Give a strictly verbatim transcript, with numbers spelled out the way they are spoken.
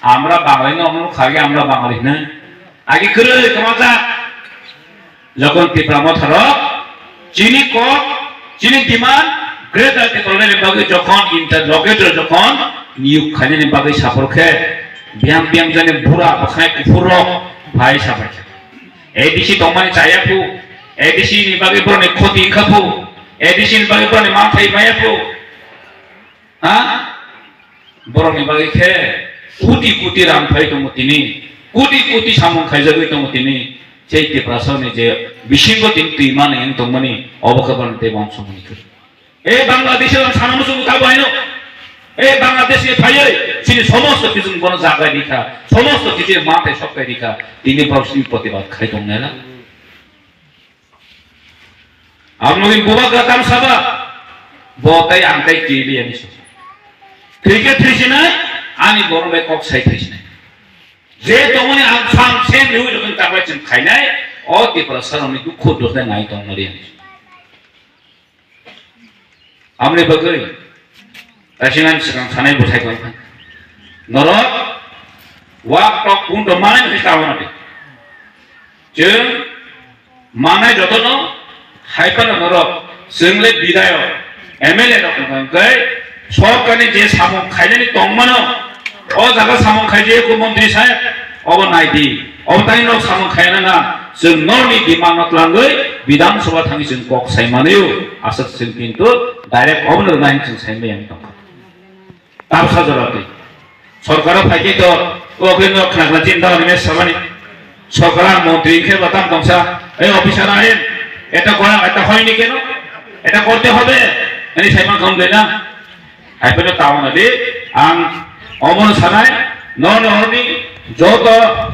Amra Bangali no, amra khagi amra Bangali hino. Agi kwrwi kwmajak. Jokhon Tipra Motha rok chini kok, chini demand Greater Tipraland ni bagwi jokhon interlocutor jokhon niyuk khainani bagwi sapor khe, biyang biyang jani bura bwkhwnai kuphur rok phai sapai kha. A D C tongmani chaya phu, A D C ni bagwi boroni khoti wngkha phu, A D C ni bagwi boroni manthai maya phu. Ha? Borokni bagwi khe kuti kuti rang phai tongo tini, kuti kuti samung khaijagwi tongo tini. Sei Tiprasani je bisingo tini twi mani wng tongmani, obo khe borokni tei bangso mani kwrwi. E Bangladesh-o ang sana muchungo tabo haino. E Bangladesh-ni phaiwi chini somosto kichung bono jagai rikha, somosto kichung manthai sokkai rikha, tini borok chini protibad khai tongnai na. Ang nini bubagra tamsaba, bo tei ang tei T V ani song. Cricket thwisinai, ani borok bai kok sai thwisinai. Je tongmani ang sam sem riwi rokni taklai chwng khainai, o Tiprasa rokni dukhu dukhe nai tongmani ani. Amni bagwi, Kaisingani swkang sanai bwthai tong kha. Norok wak tok kung tong manai hwnwi tamo na di. Chwng manai jotono hai phano norok chwng le bidayok, M L A rok wng kha hwnkhe sorkarni je samung khainani tong mano, o jaga samung khaijak kho montri saheb, obo nai di. Obo tai nok samung khaina na, chwng norni demand no twlangwi Bidhan Sabha thangwi chwng kok sai manwi o. Aswk chwng kintu direct obono rwnai hwn chwng sai maya wng tong kha. Tamsa jora twi. Sorkaro phai khe to, o khe no khna khna chinta hwnwi mesa mani. Sorkar ang montri khe ba tam tongsa, "Ei officer ahin, eta kora, eta hoyni keno? Eta korte hobe," hwnwi sai man kha wng de na? Hai phano tamo na di, ang omono sanai, no no horni joto